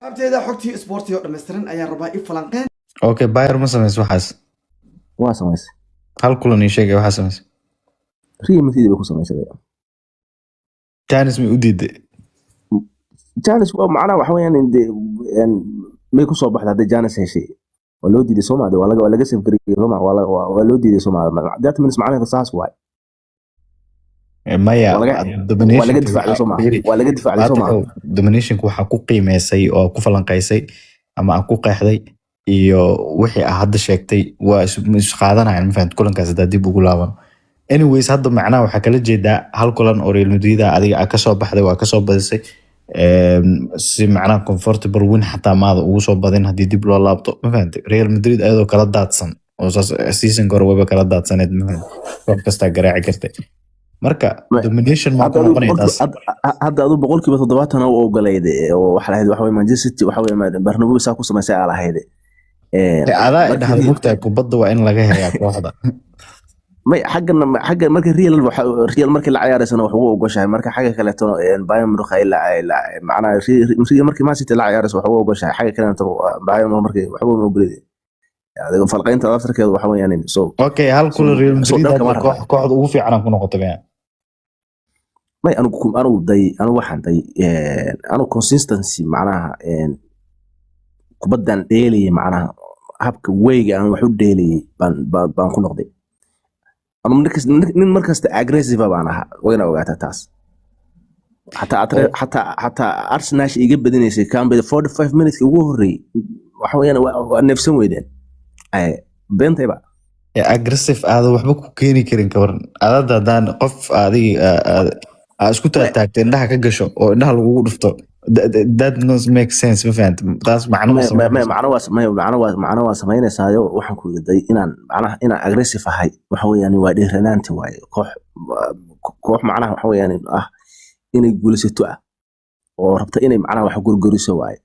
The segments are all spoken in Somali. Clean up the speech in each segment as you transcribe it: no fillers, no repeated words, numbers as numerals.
Abteeda xogtii isboortiga oo dhammaystiran ayaan rabaa i falanqeyn. Okay, Bayern ma samayso waxaas? Waa samaysay. Hal kulan ii sheegay waxaa samaysay. Real Madrid bay ku samaysay. Chance may u diiday? Chance waa macnaha waxa weeyaan dee may ku soo baxda hadday chance heshay. Waa loo diiday Soomaali, waa laga save gareeyay Roma, waa loo diiday Soomaali. That means macnaheedu saas waay. Maya. Waa laga difaacday Soomaali, waa laga difaacday Soomaali. Dominationka waxaa ku qiimeysay oo ku falanqaysay ama aan ku qeexday iyo wixii aa hadda sheegtay waa is qaadanayaan, ma fahamtid? Kulankaas haddaa dib ugu laaban. Anyways, hadda macnaha waxaa kala jeedaa hal kulan oo Real Madrid ah adiga aa kasoo baxday, waa kasoo badisay si macnaha comfortable win xataa maada ugu soo badin haddii dib loo laabto, ma fahamtid? Real Madrid ayadoo kala daadsan oo saas seasonka hore wayba kala daadsaneed, ma fahamtid? Koox kastaa garaaci kartay. Marka domination ma ku Hadda adigu noqonaya taas? Hadda adigu 70% u ogoleyd oo waxa lahayd waxa weeye Manchester City, waxa weeye Bernabeu saa ku samaysay aa lahayd. Adaa dhahda, mogtahay, kubadda waa in laga hayaa kooxda. May, xaggana xagga marka Real Real markii la ciyaareysana wax ugu ogoshahay, marka xagga kaleeto Bayern Munich ay la macnaha Real markii Man City la ciyaareyso wax ugu ogoshahay, xagga kaleeto Bayern Munich markii waxba ma ogoleyd. Adiga falqaynta laftarkeedu waxa weeyaan so Okay, hal kulan Real so Madrid dhanka hadda ma koox kooxda ugu fiican aan ku noqotay maya? May, anigu waxaan day anigu consistency macnaha kubaddan dheelayay, macnaha habka weyga aan wax u dheelayay baan ku noqday. Anigu nin markasta aggressive baan ahaa, wayna ogaataa taas. Xataa Arsenal iga badinaysay Cambe 45 minutes ugu horreeyay waxa weeyaan waa neefsan weydeen. Ay, beentayba. Ee aggressive aada waxba ku keeni karin, ka waran adada haddaan qof adiga aa isku taagtaagto, indhaha ka gasho oo indhaha lagugu dhufto? That not make sense, ma fahanta? Taas macno ma samaynayso. Macno waa sameynaysaayo. Waxaan ku yidhi inaan macnaha inaan aggressive ahay waxa weeyaan waa dhiiranaanta waaye. Koox macnaha waxa weeyaan ah inay guulaysato ah oo rabta inay macnaha wax gurguriso waaye,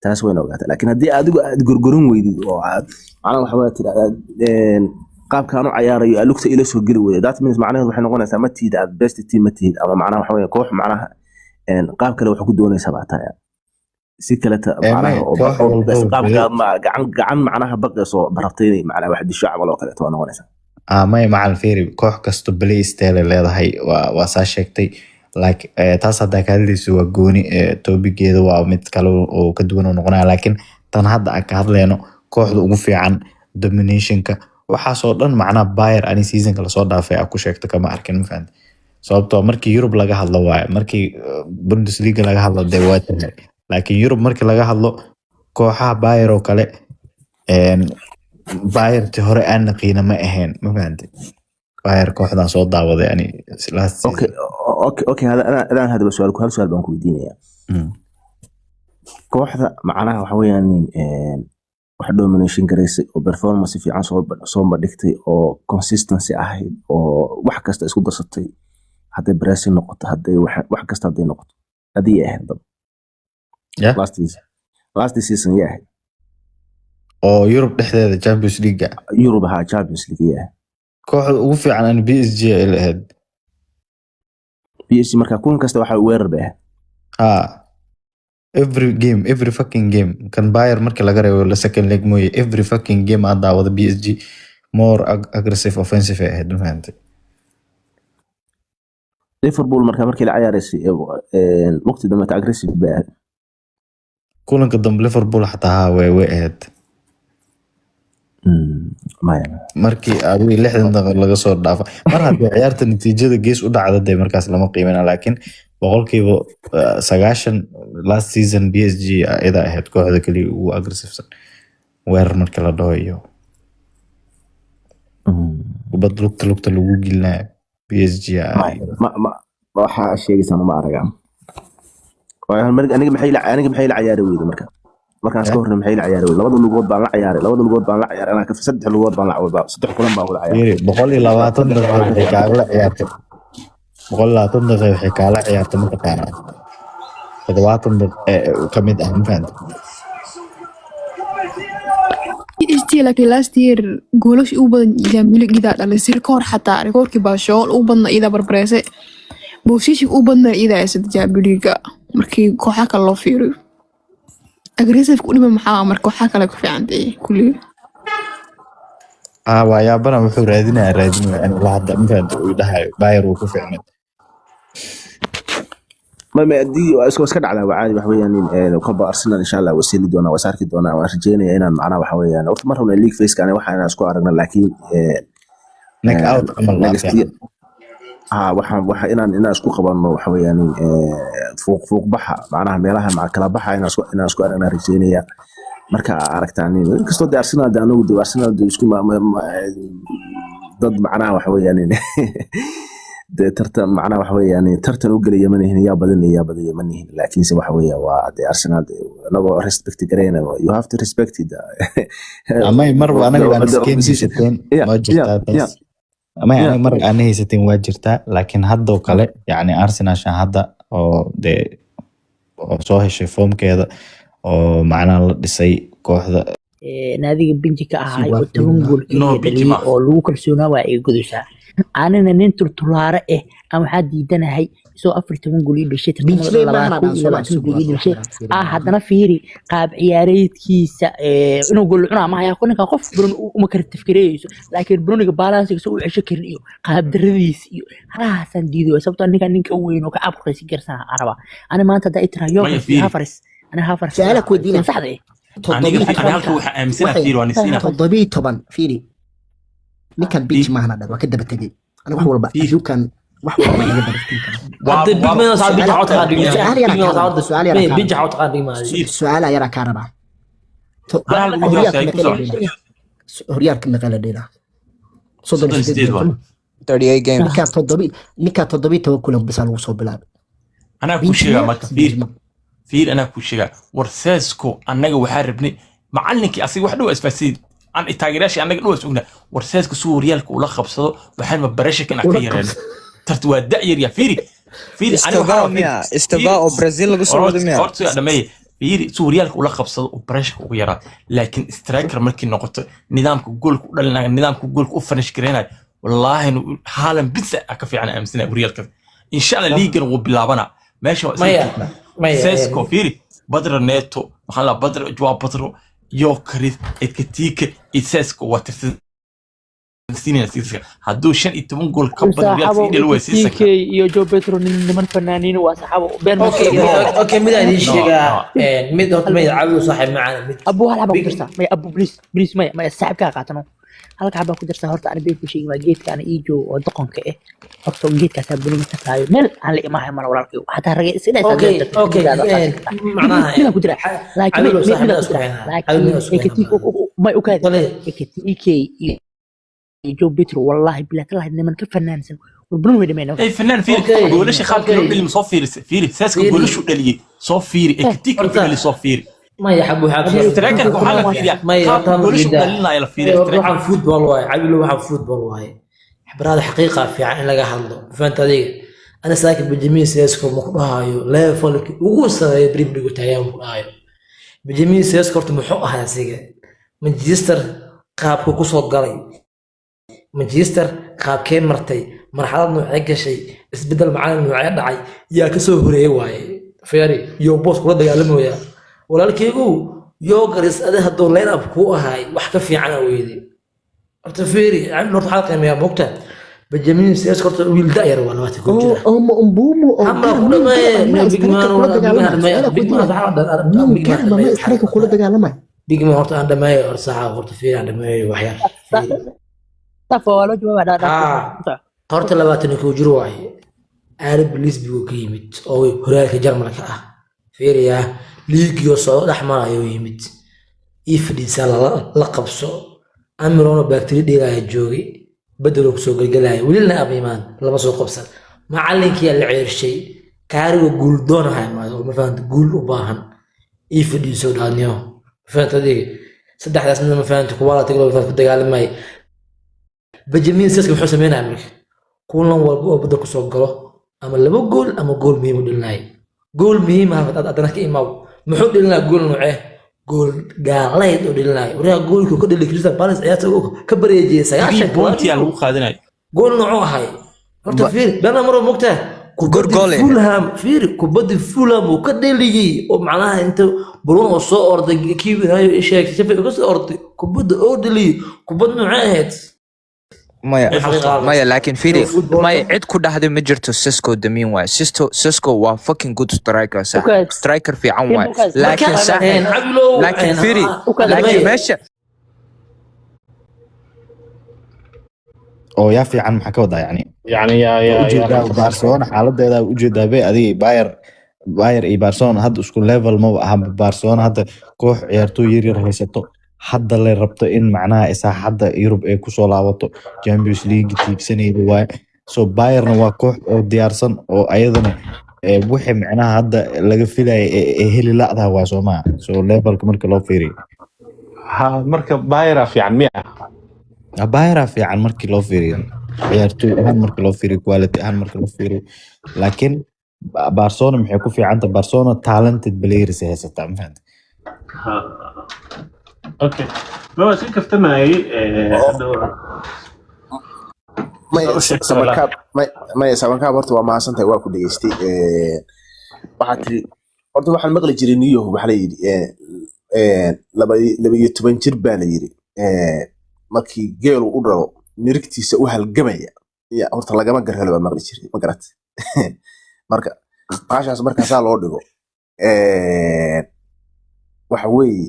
taas wayna ogaataa. Laakiin haddii adigu aad gurgurin weydid oo aad macnaha waxa weeye tidhahdaa qaabkaan u cayaarayo aad lugta ila soo geli weydo, that means macnaheedu waxay noqonaysaa ma tihid aad best team ma tihid, ama macnaha waxa weeye koox macnaha qaab kale wax ku doonaysa baa tahay si kaleta macnaha Maya, koox oo walba qaabka gacan gacan macnaha baqayso rabtay inay macnaha wax disho camal oo kaleeto waa noqonaysaa. Ah, maya macal, fiiri, koox kasto play style ay leedahay, waa saa sheegtay. Like taas haddaa ka hadlayso waa gooni, topigeeda waa mid kale oo ka duwan oo noqonaya. Laakiin tan hadda aan ka hadlayno, kooxda ugu fiican, dominationka, waxaasoo dhan, macnaha Bayern ani seasonka lasoo dhaafay aa ku sheegto kama arkin, ma fahanti? Sababtoo markii Yurub laga hadlo waaye, markii Bundesliga laga hadlo dee waa tahay, laakiin Yurub markii laga hadlo kooxaha Bayern oo kale, Bayernti hore aan naqiina ma ahayn, ma fahanti? Bayern kooxdan soo daawaday ani last season. Okay, hada adaan hadaba su'aal, hal su'aal baan ku weydiinayaa. Kooxda macnaha waxa weeyaan wax domination garaysay oo performance fiican soo bandhigtay oo consistency ahayd oo wax kasta isku darsatay, hadday pressing noqoto, hadday wax kasta hadday noqoto, adii ahayd dab last season yaa ahayd? Oo Yurub dhexdeeda, Champions League? Yurub ahaa, Champions League yaa ahayd? Kooxda ugu fiican ani PSG ay lahayd. PSG marka kulan kasta waxa weerar bay ahayd. Ha, every game, every fucking game kan Bayern markii laga reebo la second leg mooye, every fucking game aan daawada PSG more aggressive, offensive ay ahayd, ma fahantay? Liverpool marka markii la ciyaaraysay waqti dambe aggressive bay ahayd. Kulanka dambe Liverpool xataa haa, way ahayd. Maya. Markii adiga 60 daqiiqo laga soo dhaafo, mar haddii ciyaarta natiijada gees u dhacda dee markaas lama qiimina. Laakiin 90% last season PSG iyada ahayd kooxda keliya ugu aggressivesan weerar markii la dhaho iyo kubad lugta lagu gelinayo PSG. Ma waxaa sheegaysaan ma aragaa. Waayo, aniga maxay la ciyaari weyday marka markaan iska hornay? Maxay la ciyaari weyday? Labada lugood baan la ciyaaray, labada lugood baan la ciyaaray anaa ka saddex lugood baan la ciyaaray, saddex kulan baan wada ciyaaray. Fiiri, 120 daqiiqo waxay kaagala ciyaartay, 120 daqiiqo waxay kaala ciyaartay mataqaanaa 70 daqiiqo ka mid ah, ma fahantay? PSG laakiin last year goolasha ugu badan Champions League idaa dhalisay, rikoor xataa rikoorkii Barcelona ugu badna idaa barbareysay, possession ugu badna idaa haysata Champions League markii kooxaha kale loo fiiriyo. Aggressive ku dhima maxaa marka waxaa kale ku fiicantay kulli. Ah, waa yaabana wuxuu raadinaya in ilaa hadda, ma fahamta, uu dhahayo Bayer wuu ku fiicnay. Ma haddii waa iska dhacdaa, waa caadi. Waxa weeyaan in koba Arsenal insha Allah waa seeli doonaa, waa saarki doonaa. Waan rajeynaya inaan macnaha waxa weeyaan horta mar rabna league phase ani waxa inaan isku aragna, laakiin knock out camal waa next fiican. year waxaan waxa inaan isku qabanno waxa weeyaan in fuuq fuuq baxa macnaha meelaha maca kala baxa inaan isku aragnaa rajeynaya. Marka aragtaan inkastoo de Arsenal de anagu de Arsenal de isku dad macnaha waxa weeyaan in de tartan macnaha waxa weeyaan tartan u gelaya ma nihin, yaa badan yaa badaya ma nihin, laakiinse waxa weeya waa de Arsenal de anagoo respect garayna, you have to respect it. Amay mar anaga waan the iskeen opposition. haysateen. Waa jirtaa taas. Amay anaga mar aan haysateen waa jirtaa, laakiin haddoo kale yacni Arsenal hadda oo dee oo soo heshay foomkeeda oo macnaha la dhisay kooxda. Naadiga bench ka ahay waa oo 10 gool No, keliya bench dhaliyay ma. oo lagu kalsoonaa waa iga gudaysaa. Anina nin turtulaare ah aan waxaa diidanahay isagoo 14 gool ii dhashay tartamada Benchley maahan labaad kow aan iyo soo labaatan gool ii dhashay ah. Haddana fiiri qaab ciyaareedkiisa, inuu gool cunaa ma hayaa ninkan. Qof Bruno uma kala tafkireeyso, laakiin Bruniga balansiga u cesho karin iyo qaab daradiisa iyo halahaasaan diidoya, sababtoo ninkan ninka weyn oo ka cabqaysi garsan aan rabaa. Ani maanta haddaa i tiraa Maya, Gyökeres iyo fiiri. Havertz, ani Havertz Su'aala ku weydiinaya. saxda eh. Aniga ani halka waxaa aaminsanaha, fiiri, waa nisiina. 17 fiiri, ninkan bench maahana dhan waa ka daba tegey. Aniga wax walba Fiiri. adduunkan wax walba iga daba tegi kara. Hadda big man sax bench waxaa taqaan big man. Su'aal yar Big man kaa rabaa, sax su'aal yar kaa bench waxaa taqaan big man. Fiiri. Su'aal yar kaa rabaa. Anaa halka ugu Horyaalka jawaabtay, ku meeqa la soco. dheelaa? Horyaalka meeqa la dheelaa? Soddon iyo 38 sideed waa. game. 38 games. Ninkaa 17 kulan bisa lagu soo bilaabay. Anaa kuu Bench sheegaa miya? marka, fiiri, fiiri, anaa kuu sheegaa. War Sesko annaga waxaa rabnay macallinkii asiga wax dhow isfaasiid an taageerayaashii annaga dhow is ognaa. War Sesko suu horyaalka ula qabsado waxaan ma barashaka inaan ka Ula yareeno. qabsado. Tarta waa da' yar yaa. Fiiri, fiiri, aniga waxaa Estevao rabaa, fiiri. miya? Estevao oo Brazil lagu soo wado miya? Horta dhameeye, fiiri, suu horyaalka ula qabsado uu barashaka ugu yaraado, laakiin striker markii noqoto, nidaamka goolka u dhalinayo, nidaamka goolka u finish gareynayo, wallaahi Haaland bisa ka fiican aaminsanaya horyaalka. Insha Allah liigan wuu bilaabanaa meesha waa isla Maya, joognaa. maya. Sesko, fiiri, Badra Neto, maxaa la Badra, Joao Pedro, Gyökeres, Ekitike iyo Sesko waa tirsan. Hadduu 15 gool ka badan horyaalka Saaxabo sii dheli way sii TK iyo Joe Petro nin niman fanaaniin waa saxaabo been ma Okay. sheegin. Okay, mid aan idiin No, sheegaa. no. Mid horta mid caawiyo saaxiib macaan mid. Abu, hal xabaa ku jirtaa maya. Abu, please, please, maya, maya, saaxiibkaa qaatano, halka xabaa ku jirtaa. Horta ani been ku sheegin, waa geedka ana ii joogo oo doqonka eh. Horta geedkaasaa buluma kasaayo meel aan la imaahay mala walaalkayo xataa ragay iska. Okay, macnaha Midaan ku jira laakiin caawiyo saaxiib midaan ku isku jira haynaa. laakiin Caawiyo isku Ekitike haynaa. may u kaadi. Wale. Ekitike iyo Joe Petro, wallahi billahi tallahi, niman ka fanaansan war Bruno way dhameeyeen. Ay fanaan, fiiri. Okay, Goolasha qaabka loo okay. dhaliyay soo fiiri, fiiri Sesko. Fiiri. Goolashu dhaliyay soo fiiri, Ekitike Horta- dhaliyay soo fiiri. Maya, xabu xabu. Strikerka waxaa la fiiriyaa Maya, qaabka horta goolashu ma dhalinaya la fiiriyaa. horta Striker waxaan football waaye, cabilo, waxaan football waaye. Xibaraada xaqiiqa fiican in laga hadlo, fahanta adiga. Ana saaka Benjamin Sesko ma ku dhahayo levelki ugu sareeya Premier League taagan ma ku dhahayo. Benjamin Sesko horta muxuu ahaa asiga? Manchester qaabku ku soo galay, Manchester qaabkee martay, marxalad noocee gashay, isbedel macalin noocee dhacay, yaa kasoo horeeyay waaye. Fiiri, yo boos kula dagaalamaya walaalkeygu Gyökeres. Adi hadduu line up kuu ahaay wax ka fiican aa weyday. Horta fiiri, cabdi, horta waxaa qiimeeyaa moogta Benjamin Sesko horta wiil da'yar waa, 21 jir ah. Oo Mbeumo oo Hama garab ku nin dhameeye, garab ma big man striker kula big man dagaalamaya. dhameeye, Su'aala ku big man weydiinaya. waxaa Nin big man garab ma dhameeye. striker kula dagaalamaya? Big man horta aan dhameeyo, horta saxa, horta fiiri, aan dhameeyo wax yar. Fiiri. Tafa waa loo jawaabaa dhaa. Haa, horta 21 jir waaye. RB Leipzig buu ka yimid oo horyaalka Jarmalka ah. Fiiriyaa, liigiyo socdo dhex marayo yimid. Ii fadhiisaa la qabso. Amirono bacteria dheelaya joogay. Bedeloo kusoo gelgelaya. Welina abimaan lama soo qabsan. Macallinkii la ceershay. Kaariga guul doonaha imaado oo ma fahanta guul u baahan. Ii fadhiiso dhaadniyo. Ma fahanta adiga. Saddexdaas nin ma fahanta kuwa la tago ma fahanta ku dagaalamaya. Benjamin Sesko muxuu sameynaya marka? Kulan walba oo badda kusoo galo ama laba gool ama gool muhiim u dhalinaya. Gool muhiim ah haddana ka imaaw. Muxuu dhalinaya? Gool noocee? Gool gaaleed oo dhalinaya. Waryaa, goolkii uu ka dhaliyay Crystal Palace ciyaarta uu ka bareejiyay 3 90 point yaa lagu qaadanaya. Gool noocuu ahay? Horta fiiri, bena maro mogtaa. Kubadii goal ay ahayd. Fulham, fiiri, kubadii Fulham uu ka dheliyey oo macnaha inta Bruno soo orday, kii winaayo isheeg Sheffield ka soo orday, kubadda oo dheliyey, kubad noocee ahayd? Maya. Xaqiiqa. Maya, laakiin fiiri. Football. Maya, cid ku dhahday ma jirto Sesko damiin waaye. Sesko waa fucking good striker, sax. Ukaas. Striker fiican waaye. Ukaas. Laakiin Marka saaxib, Cabilow, laakiin fiiri, Ukaas. laakiin meesha Oo yaa fiican, maxaa ka wadaa yani? Yani yaa Waa yaa ujeedaa yaa Barcelona xaaladeeda, ujeedaa be adiga Bayer iyo Barcelona hadda isku level maba aha. Barcelona hadda koox ciyaartooy yar yar haysato, hadda la rabto in macnaha saaxadda Yurub ay kusoo laabato, Champions League tiigsanayda waaye. So Bayerna waa koox oo diyaarsan oo ayadana wixii macnaha hadda laga filaya ee heli la'daha waa soo maaha. So levelka marka loo fiiriyo, Ha, marka Bayera fiican miya? Bayera fiican markii loo fiiriyo ciyaartooy ahaan, markii loo fiiriyo quality ahaan, markii loo fiiriyo. Laakiin Barcelona maxay ku fiican tahay? Barcelona talented players ay haysataa, ma fahamtay? Ha, okay, ma waa iska kaftamayay hadda Maya. u sheegtay walaal. Samarkaab, maya, samarkaab, horta waa mahadsantahay, waa ku dhegeystay. Waxaa tiri, horta waxaan maqli jiray New York, waxaa la yidhi 12 jir baa la yidhi markii geelu u dhalo nirigtiisa u halgamaya ya horta lagama garhelo baa maqli jiray, ma garat? Marka baashaas markaasaa loo dhigo, waxa weeye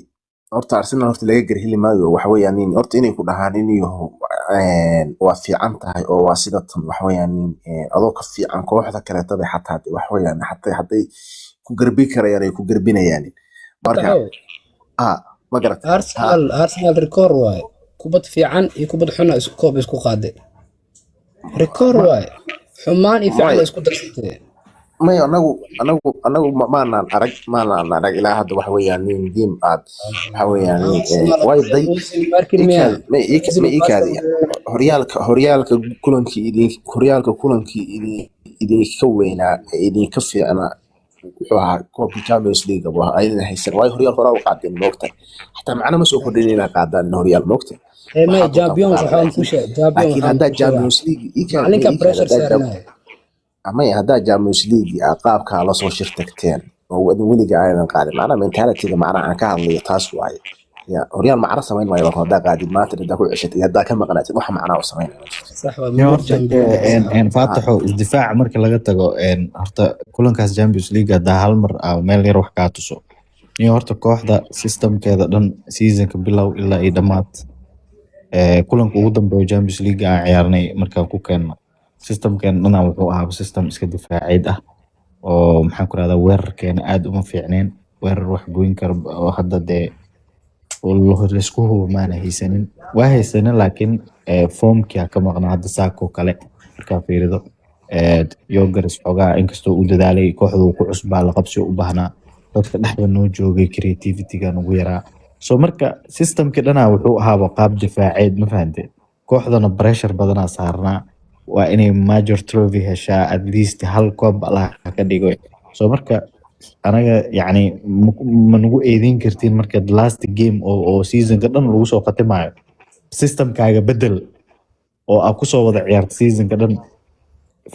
horta Arsenal horta laga garheli maayo. Waxa weeyaan nin horta inay ku dhahaan in yaho waa fiican tahay oo waa sida tan, waxa weeyaan nin adoo ka fiican kooxda kaleetaba xataa waxa weeyaan xataa hadday ku garbi karayaan ay ku garbinayaan. Marka ah, ma garat? Arsenal record waaye, kubad fiican iyo kubad xuna isku koob isku qaaday, record waaye, xumaan iyo fiican Maya. waa isku darsatay. Maya, anagu maanaan arag ilaa hadda. Waxa weeyaan nin game aad waxa weeyaan nin waayo day markin miya? ikaadi, ma ikaadi. Horyaalka kulankii idin, horyaalka kulankii idinka weynaa ee idinka fiicnaa wuxuu ahaa koobkii Champions League buu ahaa, ayadana haysan waayo horyaal horaa u qaadeen, moogta? Xataa macno ma soo kordhin inaad qaadaan horyaal, moogta? Ee maya, Waxaad doontaan ku Champions qaada, waxaan ku laakiin sheeg Champions laakiin waxaan haddaa ku sheegaa Champions League ikaadi, ma macalinka ikaadi pressure haddaa saaranaya. Maya, haddaa Champions League aad qaabkaa lasoo shir tagteen oo weliga aadan qaadin, macnaha mentalityga macnaha aan ka hadlayo taas waaye. Ya horyaal macno samayn maayo. Marka haddaa qaadid maanta, haddaa ku ceshatay, haddaa ka maqnaatid, waxa macnaa u samaynaya ma jirto. Sax waa Ya muhiim horta Champions. Faataxo, isdifaaca marka laga tago, horta kulankaas Champions League haddaa hal mar meel yar wax kaa tuso iyo horta kooxda systemkeeda dhan seasonka bilow ilaa iyo dhammaad, kulanka ugu dambeeyo Champions League aan ciyaarnay markaan ku keenno, systemkeena dhanaa wuxuu ahaa system iska difaaceed ah oo maxaan ku rahdaa, weerarkeena aad uma fiicneen, weerar wax goyn kara oo hadda dee oo laisku hubo maana haysanin, waa haysanin, laakiin formkii ha ka maqnaa. Hadda saakoo kale markaa fiirido, Gyökeres xoogaa inkastoo uu dadaalay, kooxda uu ku cusbaa, la qabsi u baahnaa, dadka dhexda noo joogay creativity-ga ugu yaraa. So marka systemkii dhanaa wuxuu ahaaba qaab difaaceed, ma fahante? Kooxdana pressure badanaa saarnaa, waa inay major trophy heshaa, at least hal koob Allah ka dhigo. So marka anaga yacni ma nagu eedeyn kartiin marka last game oo seasonka dhan lagu soo khatimayo systemkaaga bedel oo aa kusoo wada ciyaarta seasonka dhan.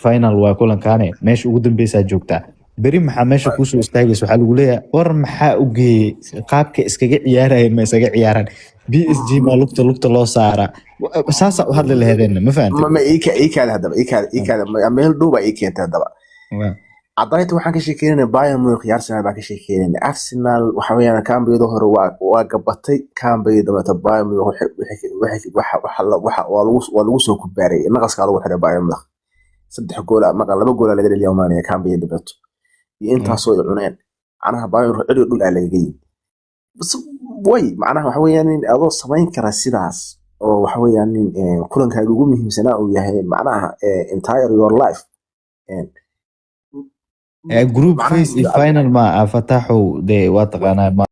Final waa kulankaane, meesha ugu dambeysaa joogtaa, beri maxaa meesha kuusoo istaagaysa? Waxaa lagu leeyahay, war maxaa u geeyey? Qaabka iskaga ciyaarayeen ma isaga ciyaaraan? PSG maa lugta loo saaraa? Saasaa u hadli laheedeenna, ma fahantay? Ma iikaadi haddaba, iikaadi meel dhow baa ii keentay haddaba. Cadayta waxaan ka sheekeynayna Bayern Munich iyo Arsenal baan ka sheekeynayna. Arsenal waxa weeyaan kaambiyada hore waa gabatay, kaambiyada dambeeta Bayern Munich waxa waa lagu soo kubaaray, naqaskaa lagu xiray Bayern Munich. Saddex gool maqan, laba gool laga dhaliya umaanaya kaambiyada dambeeto iyo intaasoo ay cuneen. Macnaha Bayern Munich ciriyo dhul aa lagaga yimi. Bas way macnaha waxa weeyaan in adoo samayn kara sidaas oo waxa weeyaan in kulankaaga ugu muhiimsanaa uu yahay macnaha entire your life. Group Macnaha phase iyo final ma fataxow dee waa taqaanaa.